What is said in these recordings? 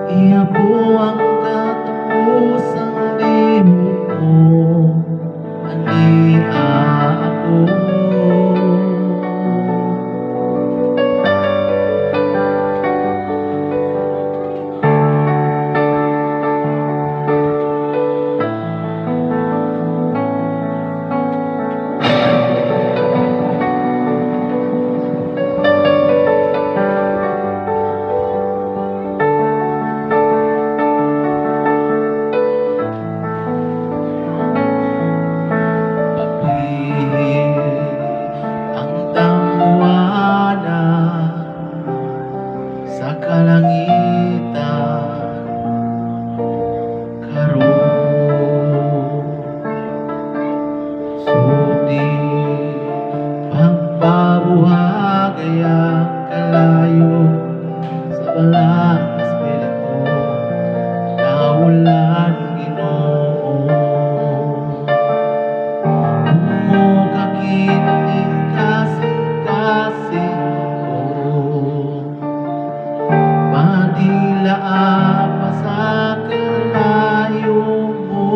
Iya po ang katapusang lihok mo. Ania ako. Papihil ang tangwana sa kalangitan karon. Sugdi pagpabuhagay ang kalayo sa Balaang Espiritu, daulan, Ginoo. Mo kining kasing-kasing ko, Madila pa sa kalayo mo.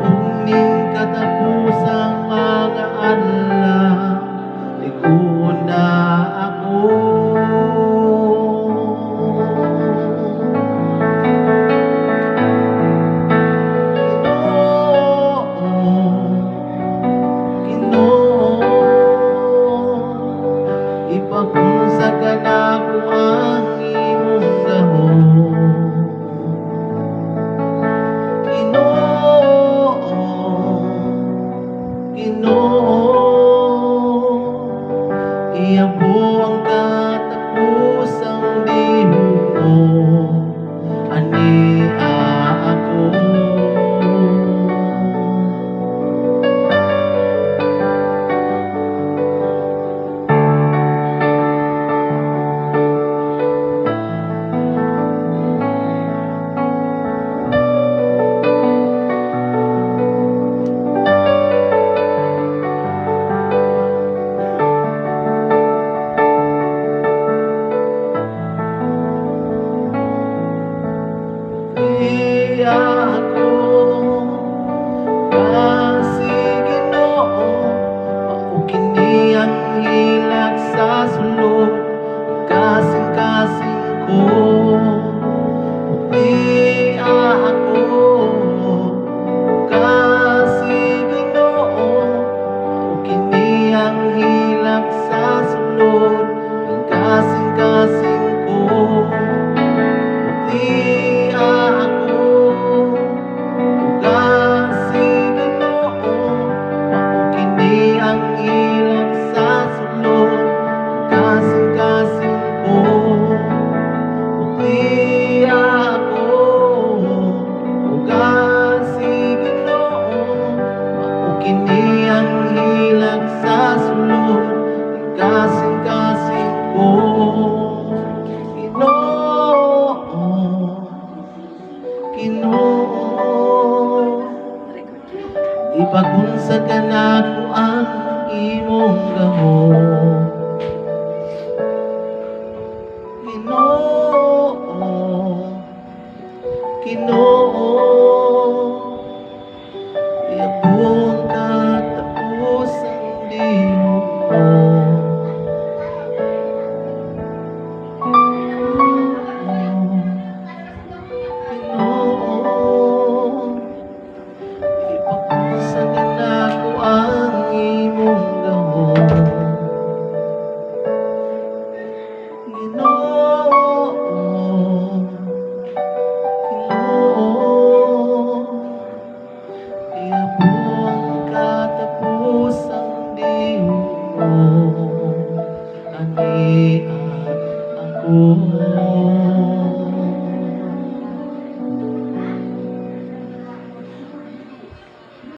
Ug ning katapusang mga adlaw, lig-on na ako. Ginoo, Ginoo, ipagunsag nako ang imong gahom. Ginoo, Ginoo, iya po ang katapusang lihok mo. Ania ako. Putlia ako kasi, Ginoo, mao kini ang hilak sa sulod ng kasing-kasing ko. Putlia ako kasi, Ginoo, mao kini ang hilak sa sulod ng kasing-kasing ko. Putlia ako kasi, Ginoo, mao kini ang hilak sa sulod ng kasing-kasing ko. Putlia ako kasi, Ginoo, mao kini ang hilak sa sulod ng kasing-kasing ko. Ginoo, Ginoo, ipagunsag nako ang imong gahom. Ginoo, Ginoo, iya po ang katapusang lihok mo. Ginoo, ipagunsag nako ang imong gahom. Ginoo, Ginoo, iya po ang katapusang lihok mo. Ania ako.